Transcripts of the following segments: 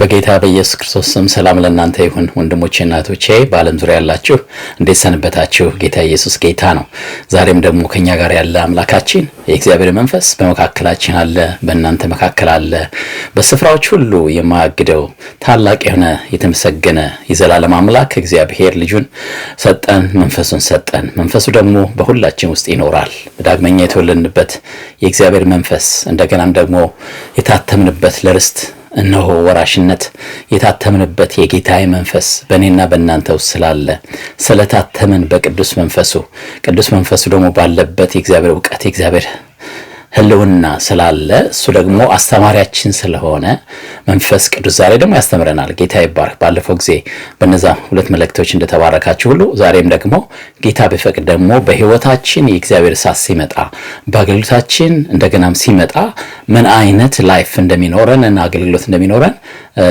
በጌታ በኢየሱስ ክርስቶስ ስም ሰላም ለእናንተ ይሁን። ወንድሞቼ እና እህቶቼ በዓለም ዙሪያ ያላችሁ እንዴት ሰንበታችሁ? ጌታ ኢየሱስ ጌታ ነው። ዛሬም ደግሞ ከኛ ጋር ያለ አምላካችን የእግዚአብሔር መንፈስ በመካከላችን አለ፣ በእናንተ መካከል አለ። በስፍራዎች ሁሉ የማያግደው ታላቅ የሆነ የተመሰገነ የዘላለም አምላክ እግዚአብሔር ልጁን ሰጠን፣ መንፈሱን ሰጠን። መንፈሱ ደግሞ በሁላችን ውስጥ ይኖራል። ዳግመኛ የተወለድንበት የእግዚአብሔር መንፈስ እንደገናም ደግሞ የታተምንበት ለርስት እነሆ ወራሽነት የታተምንበት የጌታዬ መንፈስ በእኔና በእናንተ ውስጥ ስላለ ስለታተምን በቅዱስ መንፈሱ፣ ቅዱስ መንፈሱ ደግሞ ባለበት የእግዚአብሔር እውቀት የእግዚአብሔር ሕልውና ስላለ እሱ ደግሞ አስተማሪያችን ስለሆነ መንፈስ ቅዱስ ዛሬ ደግሞ ያስተምረናል። ጌታ ይባርክ። ባለፈው ጊዜ በነዛ ሁለት መልእክቶች እንደተባረካችሁ ሁሉ ዛሬም ደግሞ ጌታ ቢፈቅድ ደግሞ በሕይወታችን የእግዚአብሔር እሳት ሲመጣ፣ በአገልግሎታችን እንደገናም ሲመጣ ምን አይነት life እንደሚኖረን እና አገልግሎት እንደሚኖረን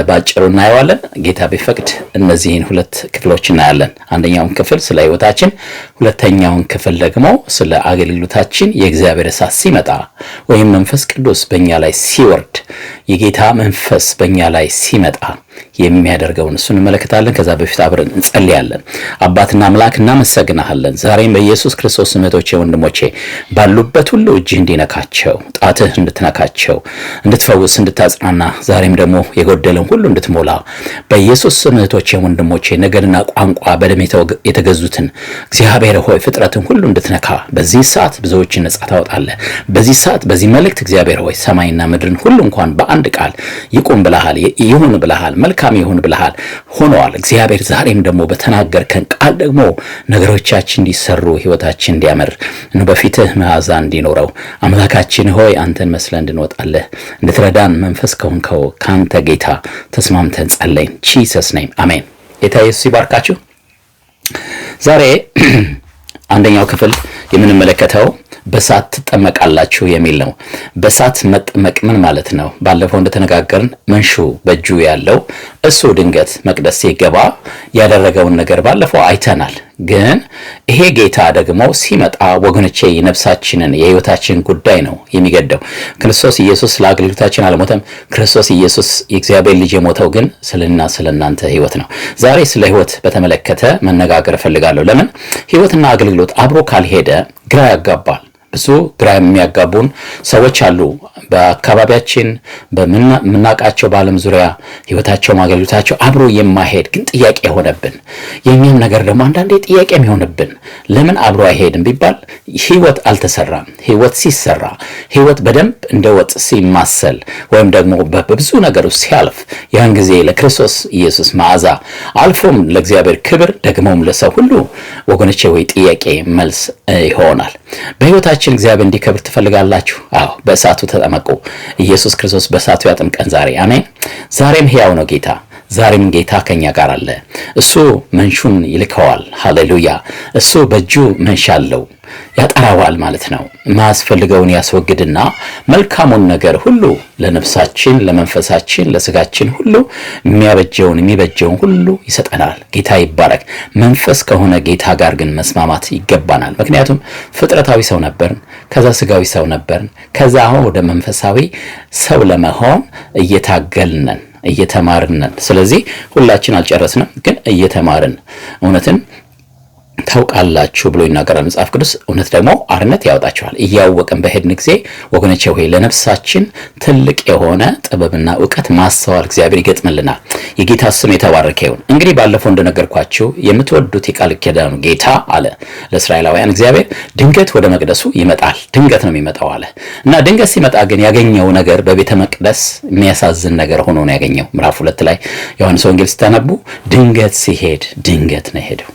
በአጭሩ እናየዋለን። ጌታ ቢፈቅድ እነዚህን ሁለት ክፍሎች እናያለን። አንደኛውን ክፍል ስለ ሕይወታችን፣ ሁለተኛውን ክፍል ደግሞ ስለ አገልግሎታችን የእግዚአብሔር እሳት ሲመጣ ወይም መንፈስ ቅዱስ በእኛ ላይ ሲወርድ፣ የጌታ መንፈስ በእኛ ላይ ሲመጣ የሚያደርገውን እሱን እንመለከታለን። ከዛ በፊት አብረን እንጸልያለን። አባትና አምላክ እናመሰግናለን። ዛሬም በኢየሱስ ክርስቶስ እህቶቼ ወንድሞቼ ባሉበት ሁሉ እጅህ እንዲነካቸው፣ ጣትህ እንድትነካቸው፣ እንድትፈውስ፣ እንድታጽናና፣ ዛሬም ደግሞ የጎደለን ሁሉ እንድትሞላ በኢየሱስ ስም እህቶቼ ወንድሞቼ ነገድና ቋንቋ በደም የተገዙትን እግዚአብሔር ሆይ ፍጥረትን ሁሉ እንድትነካ በዚህ ሰዓት ብዙዎችን ነጻ ታወጣለህ። በዚህ ሰዓት በዚህ መልእክት እግዚአብሔር ሆይ ሰማይና ምድርን ሁሉ እንኳን በአንድ ቃል ይቁም ብለሃል፣ ይሁን ብለሃል፣ መልካም ይሁን ብለሃል፣ ሆነዋል። እግዚአብሔር ዛሬም ደግሞ በተናገርከን ቃል ደግሞ ነገሮቻችን እንዲሰሩ፣ ህይወታችን እንዲያምር፣ በፊትህ መዓዛ እንዲኖረው አምላካችን ሆይ አንተን መስለን እንድንወጣለህ እንድትረዳን መንፈስ ከሆንከው ከአንተ ጌታ ተስማምተን ጸለይን። Jesus name አሜን። ጌታ ኢየሱስ ይባርካችሁ። ዛሬ አንደኛው ክፍል የምንመለከተው በእሳት ትጠመቃላችሁ የሚል ነው። በእሳት መጠመቅ ምን ማለት ነው? ባለፈው እንደተነጋገርን መንሹ በእጁ ያለው እሱ ድንገት መቅደስ ሲገባ ያደረገውን ነገር ባለፈው አይተናል። ግን ይሄ ጌታ ደግሞ ሲመጣ ወገኖቼ የነፍሳችንን የህይወታችንን ጉዳይ ነው የሚገደው። ክርስቶስ ኢየሱስ ስለ አገልግሎታችን አልሞተም። ክርስቶስ ኢየሱስ የእግዚአብሔር ልጅ የሞተው ግን ስለና ስለ እናንተ ህይወት ነው። ዛሬ ስለ ህይወት በተመለከተ መነጋገር እፈልጋለሁ። ለምን ህይወትና አገልግሎት አብሮ ካልሄደ ግራ ያጋባል። ብዙ ግራ የሚያጋቡን ሰዎች አሉ። በአካባቢያችን በምናውቃቸው በዓለም ዙሪያ ህይወታቸው አገልግሎታቸው አብሮ የማይሄድ ግን ጥያቄ የሆነብን፣ የእኛም ነገር ደግሞ አንዳንዴ ጥያቄ የሚሆንብን ለምን አብሮ አይሄድም ቢባል ህይወት አልተሰራም። ህይወት ሲሰራ፣ ህይወት በደንብ እንደ ወጥ ሲማሰል ወይም ደግሞ በብዙ ነገር ውስጥ ሲያልፍ ያን ጊዜ ለክርስቶስ ኢየሱስ መዓዛ አልፎም ለእግዚአብሔር ክብር ደግሞም ለሰው ሁሉ ወገኖቼ ወይ ጥያቄ መልስ ይሆናል። በህይወታችን እግዚአብሔር እንዲከብር ትፈልጋላችሁ? አዎ፣ በእሳቱ ተጠመቁ። ኢየሱስ ክርስቶስ በእሳቱ ያጥምቀን ዛሬ። አሜን። ዛሬም ሕያው ነው ጌታ። ዛሬም ጌታ ከኛ ጋር አለ። እሱ መንሹን ይልከዋል። ሃሌሉያ። እሱ በእጁ መንሻ አለው፣ ያጠራዋል ማለት ነው። ማያስፈልገውን ያስወግድና መልካሙን ነገር ሁሉ ለነፍሳችን፣ ለመንፈሳችን፣ ለስጋችን ሁሉ የሚያበጀውን የሚበጀውን ሁሉ ይሰጠናል። ጌታ ይባረክ። መንፈስ ከሆነ ጌታ ጋር ግን መስማማት ይገባናል። ምክንያቱም ፍጥረታዊ ሰው ነበርን፣ ከዛ ስጋዊ ሰው ነበርን፣ ከዛ አሁን ወደ መንፈሳዊ ሰው ለመሆን እየታገልነን እየተማርነን። ስለዚህ ሁላችን አልጨረስንም፣ ግን እየተማርን እውነትን ታውቃላችሁ ብሎ ይናገራል መጽሐፍ ቅዱስ። እውነት ደግሞ አርነት ያወጣችኋል። እያወቅን በሄድን ጊዜ ወገኖቼ ሆይ ለነፍሳችን ትልቅ የሆነ ጥበብና እውቀት ማስተዋል እግዚአብሔር ይገጥምልናል። የጌታ ስም የተባረከ ይሁን። እንግዲህ ባለፈው እንደነገርኳችሁ የምትወዱት የቃል ኪዳኑ ጌታ አለ ለእስራኤላውያን እግዚአብሔር ድንገት ወደ መቅደሱ ይመጣል። ድንገት ነው የሚመጣው አለ እና ድንገት ሲመጣ ግን ያገኘው ነገር በቤተ መቅደስ የሚያሳዝን ነገር ሆኖ ነው ያገኘው። ምዕራፍ 2 ላይ ዮሐንስ ወንጌል ስታነቡ ድንገት ሲሄድ ድንገት ነው የሄደው።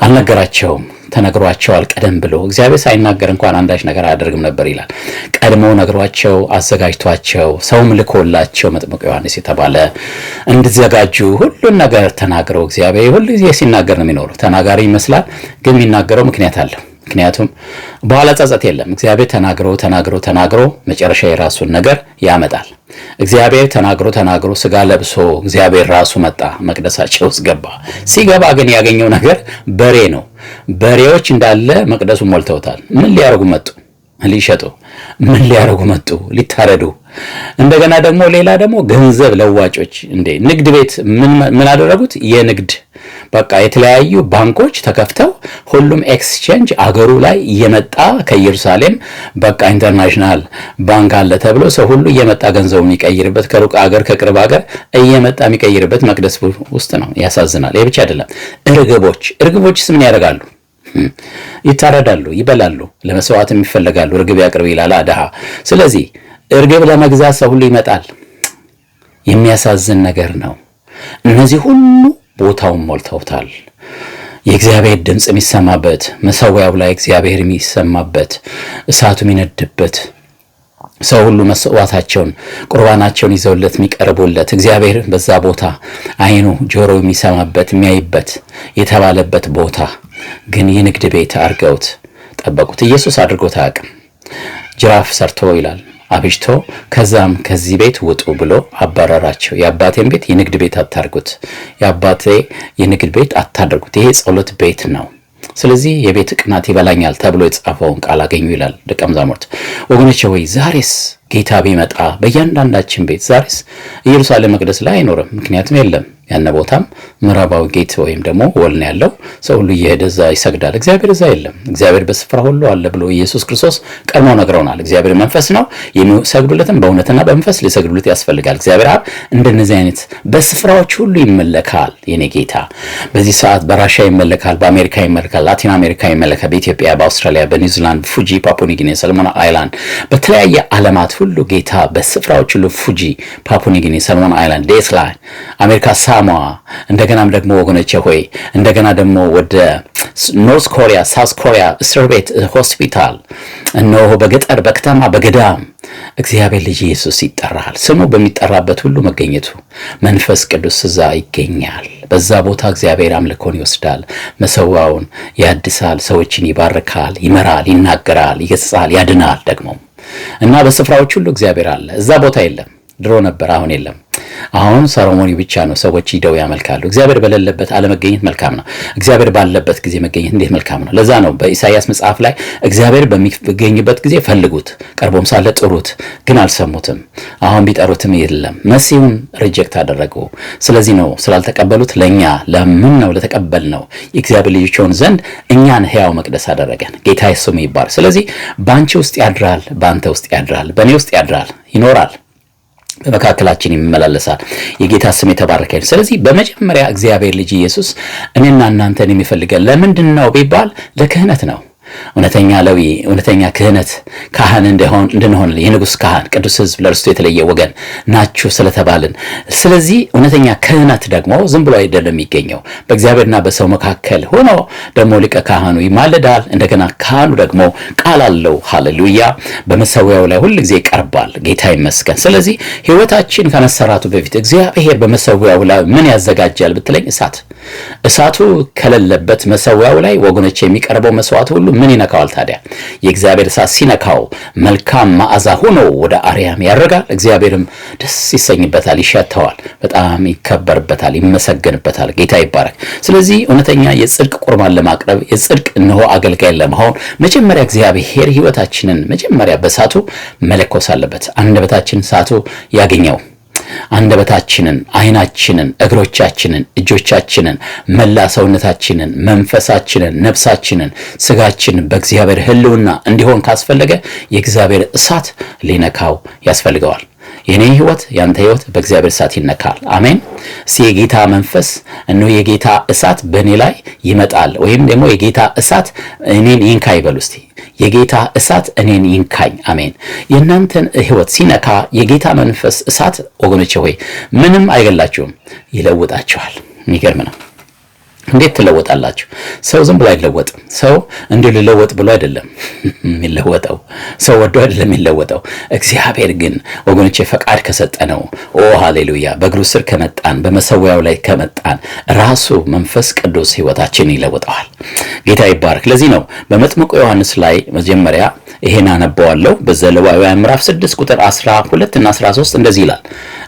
አልነገራቸውም። ተነግሯቸዋል ቀደም ብሎ። እግዚአብሔር ሳይናገር እንኳን አንዳች ነገር አያደርግም ነበር ይላል። ቀድሞ ነግሯቸው አዘጋጅቷቸው ሰውም ልኮላቸው መጥምቁ ዮሐንስ የተባለ እንዲዘጋጁ ሁሉን ነገር ተናግረው እግዚአብሔር ሁሉ ጊዜ ሲናገር ነው የሚኖረው። ተናጋሪ ይመስላል፣ ግን የሚናገረው ምክንያት አለው። ምክንያቱም በኋላ ጸጸት የለም። እግዚአብሔር ተናግሮ ተናግሮ ተናግሮ መጨረሻ የራሱን ነገር ያመጣል። እግዚአብሔር ተናግሮ ተናግሮ ስጋ ለብሶ እግዚአብሔር ራሱ መጣ፣ መቅደሳቸው ውስጥ ገባ። ሲገባ ግን ያገኘው ነገር በሬ ነው። በሬዎች እንዳለ መቅደሱ ሞልተውታል። ምን ሊያደርጉ መጡ? ሊሸጡ። ምን ሊያደርጉ መጡ? ሊታረዱ። እንደገና ደግሞ ሌላ ደግሞ ገንዘብ ለዋጮች፣ እንዴ ንግድ ቤት ምን አደረጉት? የንግድ በቃ የተለያዩ ባንኮች ተከፍተው ሁሉም exchange አገሩ ላይ እየመጣ ከኢየሩሳሌም በቃ international ባንክ አለ ተብሎ ሰው ሁሉ እየመጣ ገንዘቡን የሚቀይርበት፣ ከሩቅ አገር ከቅርብ ሀገር እየመጣ የሚቀይርበት መቅደስ ውስጥ ነው። ያሳዝናል። ይህ ብቻ አይደለም። እርግቦችስ ምን ያደርጋሉ? ይታረዳሉ፣ ይበላሉ፣ ለመስዋዕትም ይፈለጋሉ። እርግብ ያቅርብ ይላል ድሃ። ስለዚህ እርግብ ለመግዛት ሰው ሁሉ ይመጣል። የሚያሳዝን ነገር ነው። እነዚህ ሁሉ ቦታውን ሞልተውታል። የእግዚአብሔር ድምፅ የሚሰማበት፣ መሰዊያው ላይ እግዚአብሔር የሚሰማበት፣ እሳቱ የሚነድበት፣ ሰው ሁሉ መስዋዕታቸውን ቁርባናቸውን ይዘውለት የሚቀርቡለት፣ እግዚአብሔር በዛ ቦታ አይኑ ጆሮ የሚሰማበት የሚያይበት የተባለበት ቦታ ግን የንግድ ቤት አድርገውት ጠበቁት። ኢየሱስ አድርጎት አያውቅም። ጅራፍ ሰርቶ ይላል አብጅቶ፣ ከዛም ከዚህ ቤት ውጡ ብሎ አባረራቸው። የአባቴን ቤት የንግድ ቤት አታርጉት፣ የአባቴ የንግድ ቤት አታድርጉት፣ ይሄ ጸሎት ቤት ነው። ስለዚህ የቤት ቅናት ይበላኛል ተብሎ የተጻፈውን ቃል አገኙ ይላል ደቀ መዛሙርት። ወገኖቼ ወይ ዛሬስ ጌታ ቢመጣ በእያንዳንዳችን ቤት ዛሬስ ኢየሩሳሌም መቅደስ ላይ አይኖርም። ምክንያቱም የለም። ያነ ቦታም ምዕራባዊ gate ወይም ደግሞ wall ነው ያለው። ሰው ሁሉ እየሄደ እዛ ይሰግዳል። እግዚአብሔር እዛ የለም። እግዚአብሔር በስፍራ ሁሉ አለ ብሎ ኢየሱስ ክርስቶስ ቀድሞ ነግረውናል። እግዚአብሔር መንፈስ ነው፣ የሚሰግዱለትም በእውነትና በመንፈስ ሊሰግዱለት ያስፈልጋል። እግዚአብሔር አብ እንደነዚህ አይነት በስፍራዎች ሁሉ ይመለካል። የኔ ጌታ በዚህ ሰዓት በራሻ ይመለካል፣ በአሜሪካ ይመለካል፣ ላቲን አሜሪካ ይመለካል፣ በኢትዮጵያ፣ በአውስትራሊያ፣ በኒውዚላንድ፣ ፉጂ፣ ፓፑ ኒው ጊኒ፣ ሰለሞን Island፣ በተለያየ ዓለማት ሁሉ ጌታ በስፍራዎች ሁሉ ፉጂ፣ ፓፑ ኒው ጊኒ፣ ሰለሞን Island፣ ዴስላይ፣ አሜሪካ ሳሞአ፣ እንደገናም ደግሞ ወገኖቼ ሆይ እንደገና ደግሞ ወደ North Korea፣ South Korea፣ እስር ቤት፣ ሆስፒታል፣ እነሆ በገጠር፣ በከተማ፣ በገዳም እግዚአብሔር ልጅ ኢየሱስ ይጠራል። ስሙ በሚጠራበት ሁሉ መገኘቱ መንፈስ ቅዱስ እዛ ይገኛል። በዛ ቦታ እግዚአብሔር አምልኮን ይወስዳል፣ መሰዋውን ያድሳል፣ ሰዎችን ይባርካል፣ ይመራል፣ ይናገራል፣ ይገስጻል፣ ያድናል ደግሞ። እና በስፍራዎች ሁሉ እግዚአብሔር አለ። እዛ ቦታ የለም። ድሮ ነበር፣ አሁን የለም። አሁን ceremony ብቻ ነው፣ ሰዎች ሂደው ያመልካሉ። እግዚአብሔር በሌለበት አለመገኘት መልካም ነው። እግዚአብሔር ባለበት ጊዜ መገኘት እንዴት መልካም ነው። ለዛ ነው በኢሳይያስ መጽሐፍ ላይ እግዚአብሔር በሚገኝበት ጊዜ ፈልጉት፣ ቀርቦም ሳለ ጥሩት፣ ግን አልሰሙትም። አሁን ቢጠሩትም የለም። መሲሁን reject አደረጉ። ስለዚህ ነው ስላልተቀበሉት ለኛ ለምን ነው ለተቀበልነው የእግዚአብሔር ልጆች ይሆን ዘንድ እኛን ሕያው መቅደስ አደረገን። ጌታ ስሙ ይባረክ። ስለዚህ በአንቺ ውስጥ ያድራል፣ በአንተ ውስጥ ያድራል፣ በእኔ ውስጥ ያድራል፣ ይኖራል፣ በመካከላችን ይመላለሳል። የጌታ ስም የተባረከ ይሁን። ስለዚህ በመጀመሪያ እግዚአብሔር ልጅ ኢየሱስ እኔና እናንተን የሚፈልገን ለምንድን ነው ቢባል ለክህነት ነው። እውነተኛ ሌዊ፣ እውነተኛ ክህነት ካህን እንድንሆን፣ የንጉሥ ካህን፣ ቅዱስ ሕዝብ፣ ለርስቱ የተለየ ወገን ናችሁ ስለተባልን። ስለዚህ እውነተኛ ክህነት ደግሞ ዝም ብሎ አይደለም የሚገኘው። በእግዚአብሔርና በሰው መካከል ሆኖ ደግሞ ሊቀ ካህኑ ይማልዳል። እንደገና ካህኑ ደግሞ ቃል አለው። ሃሌሉያ! በመሰዊያው ላይ ሁል ጊዜ ይቀርባል። ጌታ ይመስገን። ስለዚህ ሕይወታችን ከመሰራቱ በፊት እግዚአብሔር በመሰዊያው ላይ ምን ያዘጋጃል ብትለኝ እሳት። እሳቱ ከሌለበት መሰዊያው ላይ ወገኖች የሚቀርበው መስዋዕት ሁሉ ምን ይነካዋል ታዲያ? የእግዚአብሔር እሳት ሲነካው መልካም መዓዛ ሆኖ ወደ አርያም ያደርጋል። እግዚአብሔርም ደስ ይሰኝበታል፣ ይሸተዋል፣ በጣም ይከበርበታል፣ ይመሰገንበታል። ጌታ ይባረክ። ስለዚህ እውነተኛ የጽድቅ ቁርባን ለማቅረብ፣ የጽድቅ እነሆ አገልጋይ ለመሆን መጀመሪያ እግዚአብሔር ሕይወታችንን መጀመሪያ በእሳቱ መለኮስ አለበት። አንደበታችን እሳቱ ያገኘው፣ አንደበታችንን፣ አይናችንን፣ እግሮቻችንን፣ እጆቻችንን፣ መላ ሰውነታችንን፣ መንፈሳችንን፣ ነፍሳችንን፣ ስጋችንን በእግዚአብሔር ሕልውና እንዲሆን ካስፈለገ የእግዚአብሔር እሳት ሊነካው ያስፈልገዋል። የኔ ህይወት ያንተ ህይወት በእግዚአብሔር እሳት ይነካል። አሜን። እስቲ የጌታ መንፈስ እነሆ የጌታ እሳት በእኔ ላይ ይመጣል ወይም ደግሞ የጌታ እሳት እኔን ይንካ ይበሉ እስቲ። የጌታ እሳት እኔን ይንካኝ። አሜን። የእናንተን ህይወት ሲነካ የጌታ መንፈስ እሳት ወገኖቼ ሆይ ምንም አይገላችሁም፣ ይለውጣችኋል። የሚገርም ነው። እንዴት ትለወጣላችሁ? ሰው ዝም ብሎ አይለወጥም። ሰው እንዲሁ ልለወጥ ብሎ አይደለም የሚለወጠው። ሰው ወዶ አይደለም የሚለወጠው። እግዚአብሔር ግን ወገኖቼ ፈቃድ ከሰጠነው፣ ኦ ሃሌሉያ፣ በእግሩ ስር ከመጣን፣ በመሰዊያው ላይ ከመጣን ራሱ መንፈስ ቅዱስ ህይወታችንን ይለውጠዋል። ጌታ ይባረክ። ለዚህ ነው በመጥምቁ ዮሐንስ ላይ መጀመሪያ ይሄን አነበዋለሁ። በዘሌዋውያን ምዕራፍ 6 ቁጥር 12 እና 13 እንደዚህ ይላል።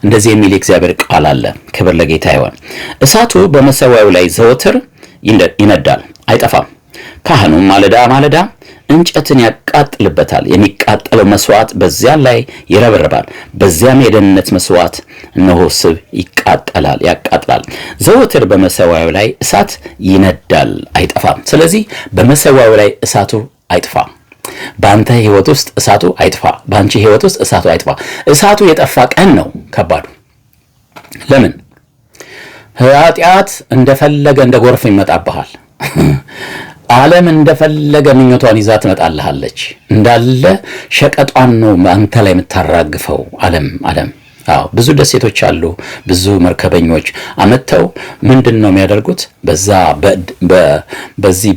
እንደዚህ የሚል የእግዚአብሔር ቃል አለ። ክብር ለጌታ ይሁን። እሳቱ በመሰዊያው ላይ ዘወትር ይነዳል፣ አይጠፋም። ካህኑም ማለዳ ማለዳ እንጨትን ያቃጥልበታል። የሚቃጠለው መስዋዕት በዚያ ላይ ይረበርባል። በዚያም የደህንነት መስዋዕት እነሆ ስብ ይቃጠላል ያቃጥላል። ዘወትር በመሰዊያው ላይ እሳት ይነዳል፣ አይጠፋም። ስለዚህ በመሰዊያው ላይ እሳቱ አይጥፋ። በአንተ ህይወት ውስጥ እሳቱ አይጥፋ። በአንቺ ህይወት ውስጥ እሳቱ አይጥፋ። እሳቱ የጠፋ ቀን ነው ከባዱ። ለምን? ኃጢአት እንደፈለገ እንደ ጎርፍ ይመጣብሃል። ዓለም እንደፈለገ ምኞቷን ይዛ ትመጣልሃለች። እንዳለ ሸቀጧን ነው አንተ ላይ የምታራግፈው ዓለም። አዎ፣ ብዙ ደሴቶች አሉ። ብዙ መርከበኞች አመጥተው ምንድን ነው የሚያደርጉት? በዛ በዚህ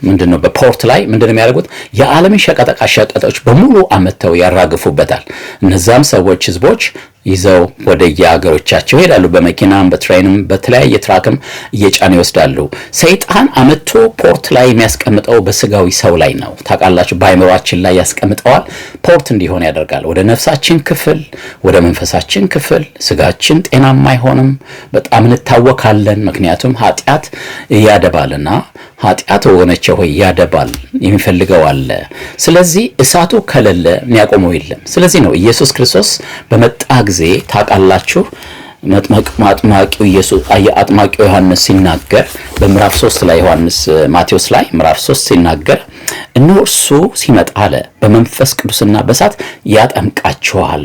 ምንድን ነው በ port ላይ ምንድን ነው የሚያደርጉት? የዓለምን ሸቀጣ ሸቀጦች በሙሉ አመጥተው ያራግፉበታል። እነዛም ሰዎች፣ ህዝቦች ይዘው ወደ የሀገሮቻቸው ይሄዳሉ። በመኪናም፣ በ train ም፣ በተለያየ truck ም እየጫኑ ይወስዳሉ። ሰይጣን አመጥቶ port ላይ የሚያስቀምጠው በስጋዊ ሰው ላይ ነው። ታውቃላችሁ፣ በአይምሯችን ላይ ያስቀምጠዋል። Port እንዲሆን ያደርጋል። ወደ ነፍሳችን ክፍል፣ ወደ መንፈሳችን ክፍል ስጋችን ጤናማ አይሆንም። በጣም እንታወካለን። ምክንያቱም ኃጢአት ያደባልና፣ ኃጢአት ወገኖቼ ሆይ ያደባል፣ የሚፈልገው አለ። ስለዚህ እሳቱ ከሌለ የሚያቆመው የለም። ስለዚህ ነው ኢየሱስ ክርስቶስ በመጣ ጊዜ፣ ታውቃላችሁ፣ አጥማቂው ኢየሱስ፣ አጥማቂው ዮሐንስ ሲናገር በምዕራፍ 3 ላይ፣ ዮሐንስ ማቴዎስ ላይ ምዕራፍ 3 ሲናገር፣ እነሆ እርሱ ሲመጣ አለ በመንፈስ ቅዱስና በእሳት ያጠምቃችኋል፣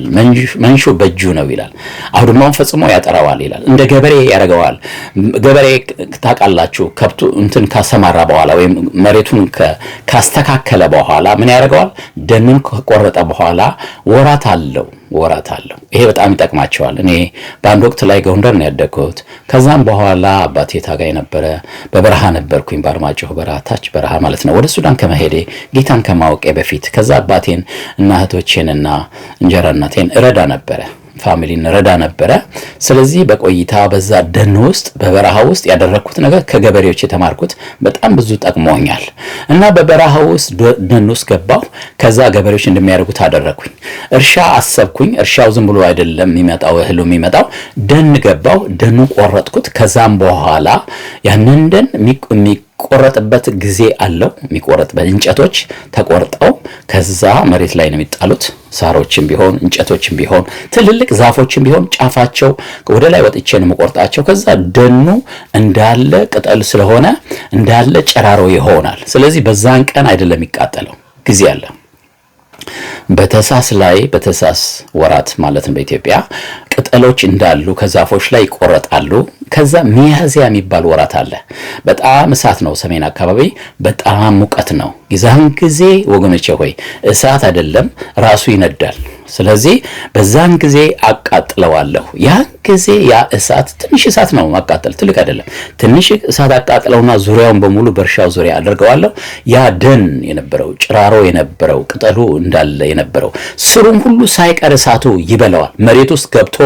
መንሹ በእጁ ነው ይላል። አውድማውን ፈጽሞ ያጠራዋል ይላል። እንደ ገበሬ ያደርገዋል። ገበሬ ታውቃላችሁ፣ ከብቱ እንትን ካሰማራ በኋላ ወይም መሬቱን ካስተካከለ በኋላ ምን ያደርገዋል? ደኑን ከቆረጠ በኋላ ወራት አለው፣ ወራት አለው። ይሄ በጣም ይጠቅማቸዋል። እኔ በአንድ ወቅት ላይ ጎንደር ነው ያደግኩት። ከዛም በኋላ አባቴ ታጋይ ነበረ። በበረሃ ነበርኩኝ፣ በአርማጭሆ በረሃ፣ ታች በረሃ ማለት ነው። ወደ ሱዳን ከመሄዴ፣ ጌታን ከማወቄ በፊት፣ ከዛ አባቴን እና እህቶቼንና እንጀራ እናቴን እረዳ ነበረ፣ family ን ረዳ ነበረ። ስለዚህ በቆይታ በዛ ደን ውስጥ፣ በበረሃ ውስጥ ያደረግኩት ነገር፣ ከገበሬዎች የተማርኩት በጣም ብዙ ጠቅሞኛል እና በበረሃ ውስጥ ደን ውስጥ ገባሁ። ከዛ ገበሬዎች እንደሚያደርጉት አደረግኩኝ። እርሻ አሰብኩኝ። እርሻው ዝም ብሎ አይደለም የሚመጣው፣ እህሉ የሚመጣው። ደን ገባሁ፣ ደኑ ቆረጥኩት። ከዛም በኋላ ያንን ደን የሚቆረጥበት ጊዜ አለው። የሚቆረጥበት እንጨቶች ተቆርጠው ከዛ መሬት ላይ ነው የሚጣሉት። ሳሮችም ቢሆን፣ እንጨቶችም ቢሆን፣ ትልልቅ ዛፎችም ቢሆን ጫፋቸው ወደ ላይ ወጥቼ ነው የምቆርጣቸው። ከዛ ደኑ እንዳለ ቅጠል ስለሆነ እንዳለ ጨራሮ ይሆናል። ስለዚህ በዛን ቀን አይደለም የሚቃጠለው፣ ጊዜ አለ። በታህሳስ ላይ፣ በታህሳስ ወራት ማለት ነው፣ በኢትዮጵያ ቅጠሎች እንዳሉ ከዛፎች ላይ ይቆረጣሉ። ከዛ ሚያዝያ የሚባል ወራት አለ። በጣም እሳት ነው፣ ሰሜን አካባቢ በጣም ሙቀት ነው። የዛን ጊዜ ወገኖቼ ሆይ እሳት አይደለም ራሱ ይነዳል። ስለዚህ በዛን ጊዜ አቃጥለዋለሁ። ያን ጊዜ ያ እሳት፣ ትንሽ እሳት ነው ማቃጠል፣ ትልቅ አይደለም። ትንሽ እሳት አቃጥለውና ዙሪያውን በሙሉ በእርሻው ዙሪያ አድርገዋለሁ። ያ ደን የነበረው፣ ጭራሮ የነበረው፣ ቅጠሉ እንዳለ የነበረው፣ ስሩም ሁሉ ሳይቀር እሳቱ ይበላዋል። መሬት ውስጥ ገብቶ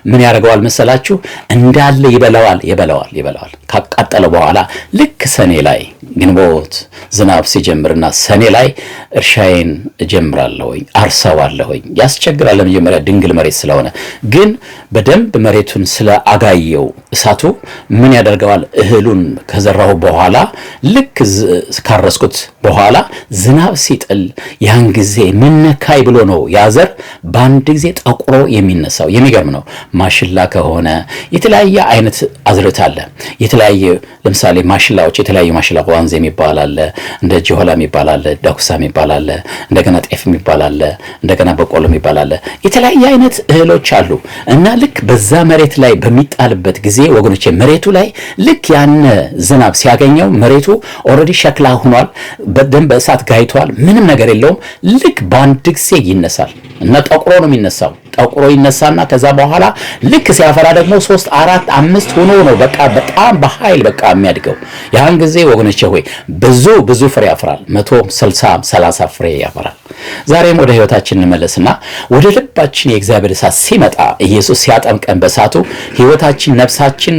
ምን ያደርገዋል መሰላችሁ? እንዳለ ይበላዋል፣ ይበላዋል፣ ይበላዋል። ካቃጠለው በኋላ ልክ ሰኔ ላይ፣ ግንቦት ዝናብ ሲጀምርና ሰኔ ላይ እርሻዬን እጀምራለሁኝ፣ አርሰዋለሁኝ። ያስቸግራል ለመጀመሪያ ድንግል መሬት ስለሆነ፣ ግን በደንብ መሬቱን ስለ አጋየው እሳቱ ምን ያደርገዋል? እህሉን ከዘራሁ በኋላ፣ ልክ ካረስኩት በኋላ ዝናብ ሲጥል ያን ጊዜ ምን ነካኝ ብሎ ነው ያ ዘር በአንድ ጊዜ ጠቁሮ የሚነሳው። የሚገርም ነው። ማሽላ ከሆነ፣ የተለያየ አይነት አዝርዕት አለ። የተለያየ፣ ለምሳሌ ማሽላዎች፣ የተለያዩ ማሽላ ዋንዝ የሚባል አለ፣ እንደ ጆሆላ የሚባል አለ፣ ዳኩሳ የሚባል አለ፣ እንደገና ጤፍ የሚባል አለ፣ እንደገና በቆሎ የሚባል አለ። የተለያየ አይነት እህሎች አሉ እና ልክ በዛ መሬት ላይ በሚጣልበት ጊዜ ወገኖቼ፣ መሬቱ ላይ ልክ ያን ዝናብ ሲያገኘው መሬቱ already ሸክላ ሆኗል፣ በደንብ በእሳት ጋይቷል፣ ምንም ነገር የለውም። ልክ በአንድ ጊዜ ይነሳል እና ጠቁሮ ነው የሚነሳው። ጠቁሮ ይነሳና ከዛ በኋላ ልክ ሲያፈራ ደግሞ ሶስት፣ አራት፣ አምስት ሆኖ ነው በቃ በጣም በኃይል በቃ የሚያድገው። ያን ጊዜ ወገኖቼ ሆይ ብዙ ብዙ ፍሬ ያፈራል። 160፣ 30 ፍሬ ያፈራል። ዛሬም ወደ ህይወታችን እንመለስና ወደ ልባችን የእግዚአብሔር እሳት ሲመጣ፣ ኢየሱስ ሲያጠምቀን በእሳቱ፣ ህይወታችን፣ ነፍሳችን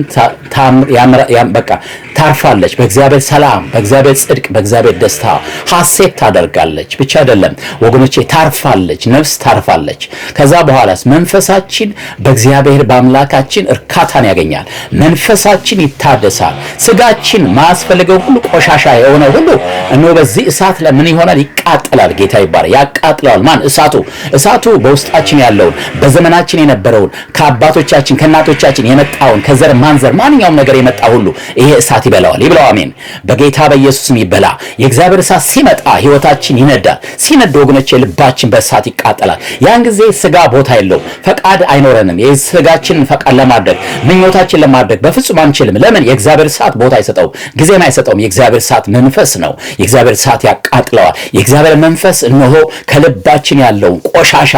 በቃ ታርፋለች። በእግዚአብሔር ሰላም፣ በእግዚአብሔር ጽድቅ፣ በእግዚአብሔር ደስታ ሐሴት ታደርጋለች። ብቻ አይደለም ወገኖቼ፣ ታርፋለች። ነፍስ ታርፋለች። ከዛ በኋላስ መንፈሳችን በእግዚአብሔር በአምላካችን እርካታን ያገኛል። መንፈሳችን ይታደሳል። ስጋችን ማያስፈልገው ሁሉ፣ ቆሻሻ የሆነ ሁሉ እነሆ በዚህ እሳት ለምን ይሆናል? ይቃጠላል። ጌታ ይባረክ። ያቃጥለዋል። ማን? እሳቱ። እሳቱ በውስጣችን ያለውን፣ በዘመናችን የነበረውን፣ ከአባቶቻችን ከእናቶቻችን የመጣውን፣ ከዘር ማንዘር ማንኛውም ነገር የመጣ ሁሉ ይሄ እሳት ይበላዋል። ይብላው። አሜን። በጌታ በኢየሱስም ይበላ። የእግዚአብሔር እሳት ሲመጣ ህይወታችን ይነዳል። ሲነድ ወገኖቼ ልባችን በእሳት ይቃጠላል። ያን ጊዜ ስጋ ቦታ የለውም። ፈቃድ አይኖረንም። የስጋችንን ፈቃድ ለማድረግ፣ ምኞታችን ለማድረግ በፍጹም አንችልም። ለምን? የእግዚአብሔር እሳት ቦታ አይሰጠውም፣ ጊዜም አይሰጠውም። የእግዚአብሔር እሳት መንፈስ ነው። የእግዚአብሔር እሳት ያቃጥለዋል። የእግዚአብሔር መንፈስ እነሆ ከልባችን ያለውን ቆሻሻ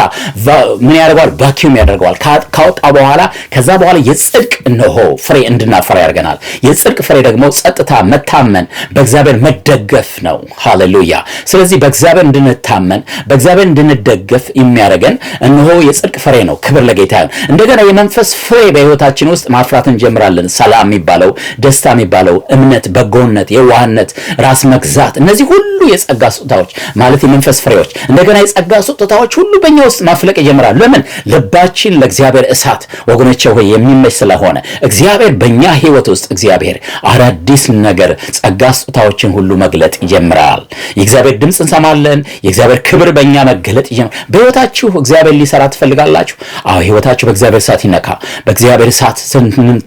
ምን ያደርገዋል? Vacuum ያደርገዋል። ካወጣ በኋላ ከዛ በኋላ የጽድቅ እነሆ ፍሬ እንድናፈራ ያደርገናል። የጽድቅ ፍሬ ደግሞ ጸጥታ፣ መታመን፣ በእግዚአብሔር መደገፍ ነው። ሃሌሉያ። ስለዚህ በእግዚአብሔር እንድንታመን፣ በእግዚአብሔር እንድንደገፍ የሚያደርገን እነሆ የጽድቅ ፍሬ ነው። ክብር ለጌታ ይሁን። እንደገና የመንፈስ ፍሬ በህይወታችን ውስጥ ማፍራት እንጀምራለን። ሰላም የሚባለው፣ ደስታ የሚባለው፣ እምነት፣ በጎነት፣ የዋህነት፣ ራስ መግዛት፣ እነዚህ ሁሉ የጸጋ ስጦታዎች ማለት የመንፈስ ፍሬዎች። እንደገና የጸጋ ስጦታዎች ሁሉ በእኛ ውስጥ ማፍለቅ ይጀምራሉ። ለምን? ልባችን ለእግዚአብሔር እሳት ወገኖቼ ሆይ የሚመች ስለሆነ እግዚአብሔር በእኛ ህይወት ውስጥ እግዚአብሔር አዳዲስ ነገር ጸጋ ስጦታዎችን ሁሉ መግለጥ ይጀምራል። የእግዚአብሔር ድምፅ እንሰማለን። የእግዚአብሔር ክብር በእኛ መገለጥ ይጀምራል። በህይወታችሁ እግዚአብሔር ሊሰራ ትፈልጋላችሁ? አዎ፣ ህይወታችሁ በእግዚአብሔር እሳት ይነካ። በእግዚአብሔር እሳት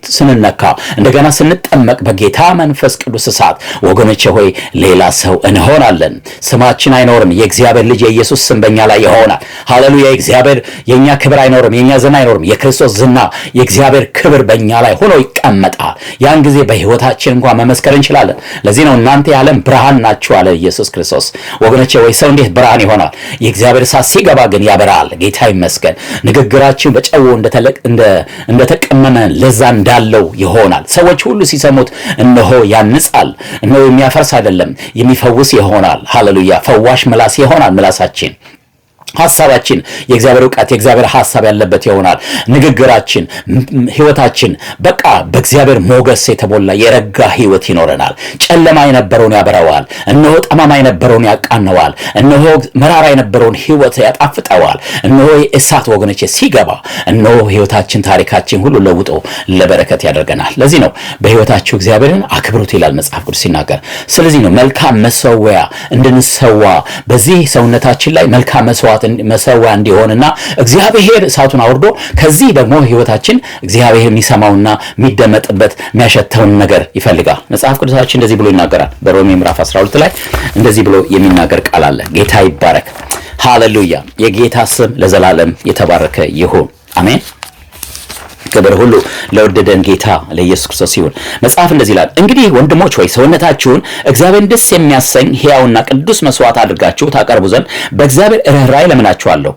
ስንነካ፣ እንደገና ስንጠመቅ በጌታ መንፈስ ቅዱስ እሳት ወገኖቼ ሆይ ሌላ ሰው እንሆናለን። ስማችን አይኖርም። የእግዚአብሔር ልጅ የኢየሱስ ስም በእኛ ላይ ይሆናል። ሃሌሉያ። የእግዚአብሔር የኛ ክብር አይኖርም፣ የኛ ዝና አይኖርም። የክርስቶስ ዝና፣ የእግዚአብሔር ክብር በእኛ ላይ ሆኖ ይቀመጣል። ያን ጊዜ በህይወታችን እንኳን መመስከር እንችላለን። ለዚህ ነው እናንተ የዓለም ብርሃን ናችሁ አለ ኢየሱስ ክርስቶስ። ወገኖቼ ወይ ሰው እንዴት ብርሃን ይሆናል? የእግዚአብሔር እሳት ሲገባ ግን ያበራል። ጌታ ይመስገን። ንግግራችን በጨው እንደተቀመመ ለዛ እንዳለው ይሆናል። ሰዎች ሁሉ ሲሰሙት እነሆ ያንጻል። እነሆ የሚያፈርስ አይደለም፣ የሚፈውስ ይሆናል። ሃሌሉያ። ፈዋሽ ምላስ ይሆናል ምላሳችን። ሐሳባችን የእግዚአብሔር እውቀት፣ የእግዚአብሔር ሐሳብ ያለበት ይሆናል። ንግግራችን፣ ህይወታችን በቃ በእግዚአብሔር ሞገስ የተሞላ የረጋ ህይወት ይኖረናል። ጨለማ የነበረውን ያበራዋል። እነሆ ጠማማ የነበረውን ያቃነዋል። እነሆ መራራ የነበረውን ህይወት ያጣፍጠዋል። እነሆ የእሳት ወገኖቼ ሲገባ እነሆ ህይወታችን፣ ታሪካችን ሁሉ ለውጦ ለበረከት ያደርገናል። ለዚህ ነው በህይወታችሁ እግዚአብሔርን አክብሩት ይላል መጽሐፍ ቅዱስ ሲናገር። ስለዚህ ነው መልካም መሰዊያ እንድንሰዋ፣ በዚህ ሰውነታችን ላይ መልካም መስዋዕት መሰዊያ እንዲሆንና እግዚአብሔር እሳቱን አውርዶ ከዚህ ደግሞ ህይወታችን እግዚአብሔር የሚሰማውና የሚደመጥበት የሚያሸተውን ነገር ይፈልጋል። መጽሐፍ ቅዱሳችን እንደዚህ ብሎ ይናገራል። በሮሜ ምዕራፍ 12 ላይ እንደዚህ ብሎ የሚናገር ቃል አለ። ጌታ ይባረክ። ሃሌሉያ። የጌታ ስም ለዘላለም የተባረከ ይሁን። አሜን። ክብር ሁሉ ለወደደን ጌታ ለኢየሱስ ክርስቶስ ይሁን። መጽሐፍ እንደዚህ ይላል፣ እንግዲህ ወንድሞች ሆይ ሰውነታችሁን እግዚአብሔርን ደስ የሚያሰኝ ሕያውና ቅዱስ መስዋዕት አድርጋችሁ ታቀርቡ ዘንድ በእግዚአብሔር ርኅራኄ እለምናችኋለሁ።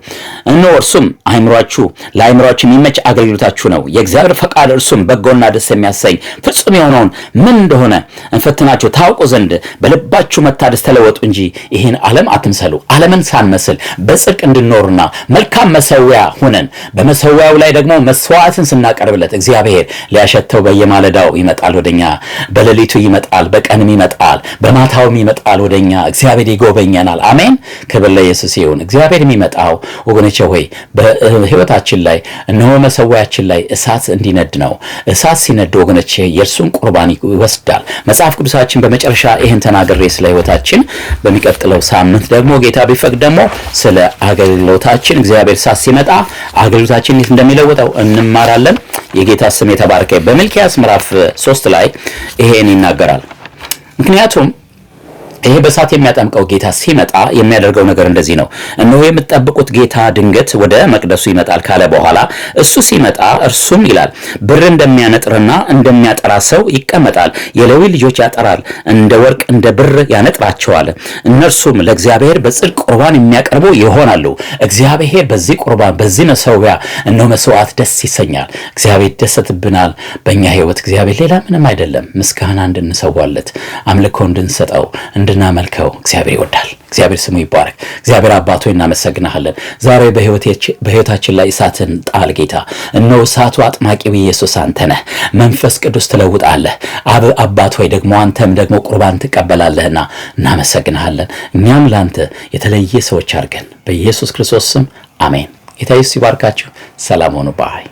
እነሆ እርሱም ለአእምሯችሁ የሚመች አገልግሎታችሁ ነው። የእግዚአብሔር ፈቃድ እርሱም በጎና ደስ የሚያሰኝ ፍጹም የሆነውን ምን እንደሆነ እንፈትናችሁ ታውቁ ዘንድ በልባችሁ መታደስ ተለወጡ እንጂ ይህን ዓለም አትምሰሉ። ዓለምን ሳንመስል በጽድቅ እንድንኖርና መልካም መሰዊያ ሆነን በመሰዊያው ላይ ደግሞ መስዋዕትን ስናቀርብለት እግዚአብሔር ሊያሸተው በየማለዳው ይመጣል ወደኛ፣ በሌሊቱ ይመጣል፣ በቀንም ይመጣል፣ በማታውም ይመጣል ወደኛ። እግዚአብሔር ይጎበኘናል። አሜን። ክብር ለኢየሱስ ይሁን። እግዚአብሔር የሚመጣው ወገኖቼ ሆይ በህይወታችን ላይ እነሆ መሰዊያችን ላይ እሳት እንዲነድ ነው። እሳት ሲነድ ወገኖቼ የእርሱን ቁርባን ይወስዳል። መጽሐፍ ቅዱሳችን በመጨረሻ ይህን ተናግሬ ስለ ህይወታችን በሚቀጥለው ሳምንት ደግሞ ጌታ ቢፈቅድ ደግሞ ስለ አገልግሎታችን እግዚአብሔር እሳት ሲመጣ አገልግሎታችን እንዴት እንደሚለውጠው እንማራለን። የጌታ ስም የተባረከ። በሚልክያስ ምዕራፍ 3 ላይ ይሄን ይናገራል። ምክንያቱም ይሄ በእሳት የሚያጠምቀው ጌታ ሲመጣ የሚያደርገው ነገር እንደዚህ ነው። እነሆ የምትጠብቁት ጌታ ድንገት ወደ መቅደሱ ይመጣል ካለ በኋላ እሱ ሲመጣ እርሱም ይላል ብር እንደሚያነጥርና እንደሚያጠራ ሰው ይቀመጣል። የሌዊ ልጆች ያጠራል፣ እንደ ወርቅ እንደ ብር ያነጥራቸዋል። እነርሱም ለእግዚአብሔር በጽድቅ ቁርባን የሚያቀርቡ ይሆናሉ። እግዚአብሔር በዚህ ቁርባን፣ በዚህ መሰዊያ እነሆ መስዋዕት ደስ ይሰኛል። እግዚአብሔር ይደሰትብናል በእኛ ህይወት። እግዚአብሔር ሌላ ምንም አይደለም፣ ምስጋና እንድንሰዋለት፣ አምልኮ እንድንሰጠው፣ እንድናመልከው እግዚአብሔር ይወዳል። እግዚአብሔር ስሙ ይባረክ። እግዚአብሔር አባት ሆይ እናመሰግናለን። ዛሬ በሕይወታችን ላይ እሳትን ጣል ጌታ። እነሆ እሳቱ አጥማቂው ኢየሱስ አንተ ነህ። መንፈስ ቅዱስ ትለውጣለህ። አብ አባት ሆይ ደግሞ አንተም ደግሞ ቁርባን ትቀበላለህና እናመሰግንሃለን። እኛም ለአንተ የተለየ ሰዎች አድርገን በኢየሱስ ክርስቶስ ስም አሜን። ጌታ ኢየሱስ ይባርካችሁ። ሰላም ሁኑ bye።